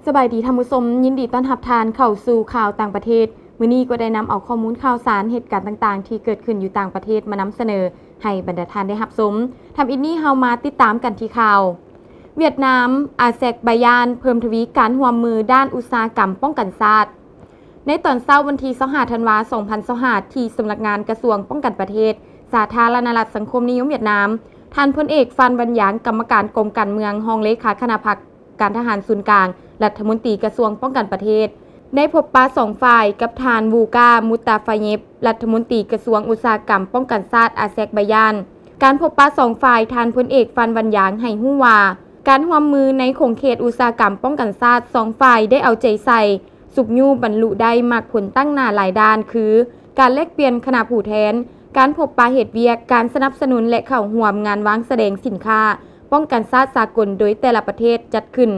ສະບາຍດີທ່ານຜູ້ຊົມ, ຍິນດີຕ້ອນຮັບທ່ານເຂົ້າສູ່ຂ່າວຕ່າງປະເທດ. ມື້ນີ້ກໍໄດ້ນຳເອົາຂໍ້ມູນຂ່າວສານ, ເຫດການຕ່າງໆທີ່ເກີດຂຶ້ນຢູ່ຕ່າງປະເທດມານຳສະເໜີໃຫ້ບັນດາທ່ານໄດ້ຮັບຊົມ. ທຳອິດນີ້ເຮົາມາຕິດຕາມກັນທີ່ຂ່າວ. ຫວຽດນາມ, ອາແຊກບາຢານ ເພີ່ມທະວີການຮ່ວມມືດ້ານອຸດສາຫະກຳປ້ອງກັນຊາດ. ໃນຕອນເຊົ້າວັນທີຊາວຫ້າ ທັນວາ ສອງພັນຊາວຫ້າ ທີ່ສຳນັກງານກະຊວງປ້ອງກັນປະເທດ ສາທາລະນະລັດສັງຄົມນິຍົມຫວຽດນາມ, ທ່ານພົນເອກ ຟານ ວັນຢາງ ກຳມະການກອງການເມືອງ, ຮອງເລຂາຄະນະພັກການທະຫານສູນກາງ, ລັດຖະມົນຕີກະຊວງປ້ອງກັນປະເທດ ໄດ້ພົບປະສອງຝ່າຍກັບທ່ານ ບູກາ ມຸດຕາຟາເຢບ ລັດຖະມົນຕີກະຊວງອຸດສາຫະກຳປ້ອງກັນຊາດອາແຊກບາຢານ. ການພົບປະສອງຝ່າຍ, ທ່ານພົນເອກ ຟານ ວັນຢາງ ໃຫ້ຮູ້ວ່າ ການຮ່ວມມືໃນຂົງເຂດອຸດສາຫະກຳປ້ອງກັນຊາດ, ສອງຝ່າຍໄດ້ເອົາໃຈໃສ່ ຊຸກຍູ້ບັນລຸໄດ້ໝາກຜົນຕັ້ງໜ້າຫຼາຍດ້ານ ຄື ການແລກປ່ຽນຄະນະຜູ້ແທນ, ການພົບປະເຮັດວຽກ, ການສະໜັບສະໜູນ ແລະ ເຂົ້າຮ່ວມງານວາງສະແດງສິນຄ້າປ້ອງກັນຊາດສາກົນໂດຍແຕ່ລະປະເທດຈັດຂຶ້ນ.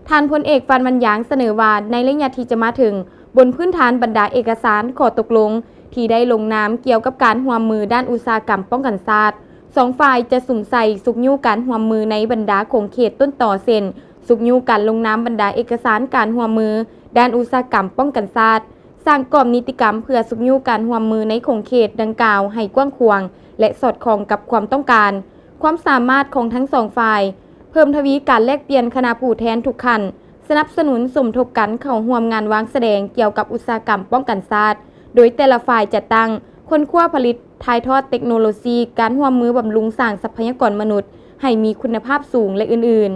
ທ່ານພົນເອກ ຟານ ວັນຢາງ ສະເໜີວ່າ ໃນໄລຍະທີ່ຈະມາເຖິງ, ບົນພື້ນຖານບັນດາເອກະສານຂໍ້ຕົກລົງທີ່ໄດ້ລົງນາມກ່ຽວກັບການຮ່ວມມືດ້ານອຸດສາຫະກຳປ້ອງກັນຊາດ, ສອງຝ່າຍຈະສຸມໃສ່ຊຸກຍູ້ການຮ່ວມມືໃນບັນດາຂົງເຂດຕົ້ນຕໍ ເຊັ່ນ ຊຸກຍູ້ການລົງນາມບັນດາເອກະສານການຮ່ວມມືດ້ານອຸດສາຫະກຳປ້ອງກັນຊາດ, ສ້າງກອບນິຕິກຳເພື່ອຊຸກຍູ້ການຮ່ວມມືໃນຂົງເຂດດັ່ງກ່າວໃຫ້ກວ້າງຂວາງ ແລະ ສອດຄ່ອງກັບຄວາມຕ້ອງການ, ຄວາມສາມາດຂອງທັງສອງຝ່າຍ, ເພີ່ມທະວີການແລກປ່ຽນຄະນະຜູ້ແທນທຸກຂັ້ນ, ສະໜັບສະໜູນສົມທົບກັນເຂົ້າຮ່ວມງານວາງສະແດງກ່ຽວກັບອຸດສາຫະກຳປ້ອງກັນຊາດ, ໂດຍແຕ່ລະຝ່າຍຈັດຕັ້ງ, ຄົ້ນຄວ້າຜະລິດ, ຖ່າຍທອດເຕັກໂນໂລຊີ, ການຮ່ວມມືບຳລຸງສ້າງຊັບພະຍາກອນມະນຸດໃຫ້ມີຄຸນນະພາບສູງ ແລະ ອື່ນໆ.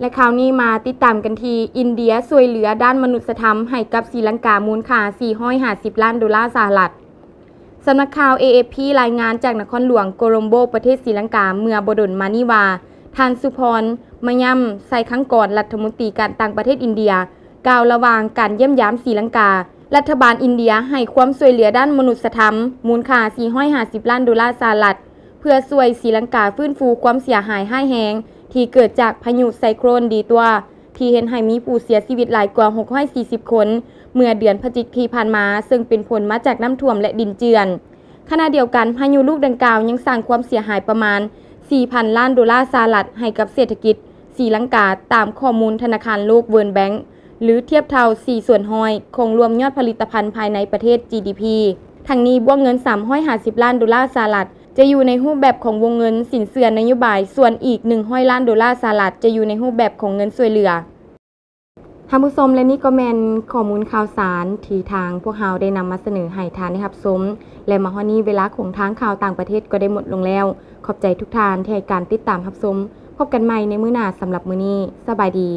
ແລະ ຂ່າວນີ້ມາຕິດຕາມກັນທີ່ ອິນເດຍຊ່ວຍເຫຼືອດ້ານມະນຸດສະທຳໃຫ້ກັບສີລັງກາ ມູນຄ່າສີ່ຮ້ອຍຫ້າສິບລ້ານໂດລາສະຫະລັດ. ສຳນັກຂ່າວ ເອ ເອຟ ພີ ລາຍງານຈາກນະຄອນຫຼວງໂກລົມໂບ ປະເທດສີລັງກາ ເມື່ອບໍ່ດົນມານີ້ວ່າ ທ່ານ ສຸພອນ ມະຍຳ ໄຊຄັງກອນ ລັດຖະມົນຕີການຕ່າງປະເທດອິນເດຍ ກ່າວລະຫວ່າງການຢ້ຽມຢາມສີລັງກາ, ລັດຖະບານອິນເດຍໃຫ້ຄວາມຊ່ວຍເຫຼືອດ້ານມະນຸດສະທຳ ມູນຄ່າສີ່ຮ້ອຍຫ້າສິບລ້ານໂດລາສະຫະລັດ ເພື່ອຊ່ວຍສີລັງກາຟື້ນຟູຄວາມເສຍຫາຍຮ້າຍແຮງທີ່ເກີດຈາກພາຍຸໄຊໂຄຣນດີຕົວ ທີ່ເຮັດໃຫ້ມີຜູ້ເສຍຊີວິດຫຼາຍກວ່າຫົກຮ້ອຍສີ່ສິບຄົນ ເມື່ອເດືອນພະຈິກທີ່ຜ່ານມາ, ເຊິ່ງເປັນຜົນມາຈາກນ້ຳຖ້ວມ ແລະ ດິນເຈື່ອນ. ຂະນະດຽວກັນ, ພາຍຸລູກດັ່ງກ່າວຍັງສ້າງຄວາມເສຍຫາຍປະມານສີ່ພັນລ້ານໂດລາສະຫະລັດໃຫ້ກັບເສດຖະກິດສີລັງກາ, ຕາມຂໍ້ມູນທະນາຄານໂລກ World Bank, ຫຼື ທຽບເທົ່າສີ່ສ່ວນຮ້ອຍຂອງລວມຍອດຜະລິດຕະພັນພາຍໃນປະເທດ ຈີດີພີ ທັງນີ້, ບວກເງິນສາມຮ້ອຍຫ້າສິບລ້ານໂດລາສະຫະລັດ ຈະຢູ່ໃນຮູບແບບຂອງວົງເງິນສິນເຊື່ອນະໂຍບາຍ, ສ່ວນອີກໜຶ່ງຮ້ອຍລ້ານໂດລາສະຫະລັດ ຈະຢູ່ໃນຮູບແບບຂອງເງິນຊ່ວຍເຫຼືອ. ທ່ານຜູ້ຊົມ ແລະ ນີ້ກໍແມ່ນຂໍ້ມູນຂ່າວສານທີ່ທາງພວກເຮົາໄດ້ນຳມາສະເໜີໃຫ້ທ່ານໄດ້ຮັບຊົມ ແລະ ມາຮອດນີ້ເວລາຂອງທາງຂ່າວຕ່າງປະເທດກໍໄດ້ໝົດລົງແລ້ວ. ຂອບໃຈທຸກທ່ານທີ່ໃຫ້ການຕິດຕາມຮັບຊົມ. ພົບກັນໃໝ່ໃນມື້ໜ້າ. ສຳລັບມື້ນີ້, ສະບາຍດີ.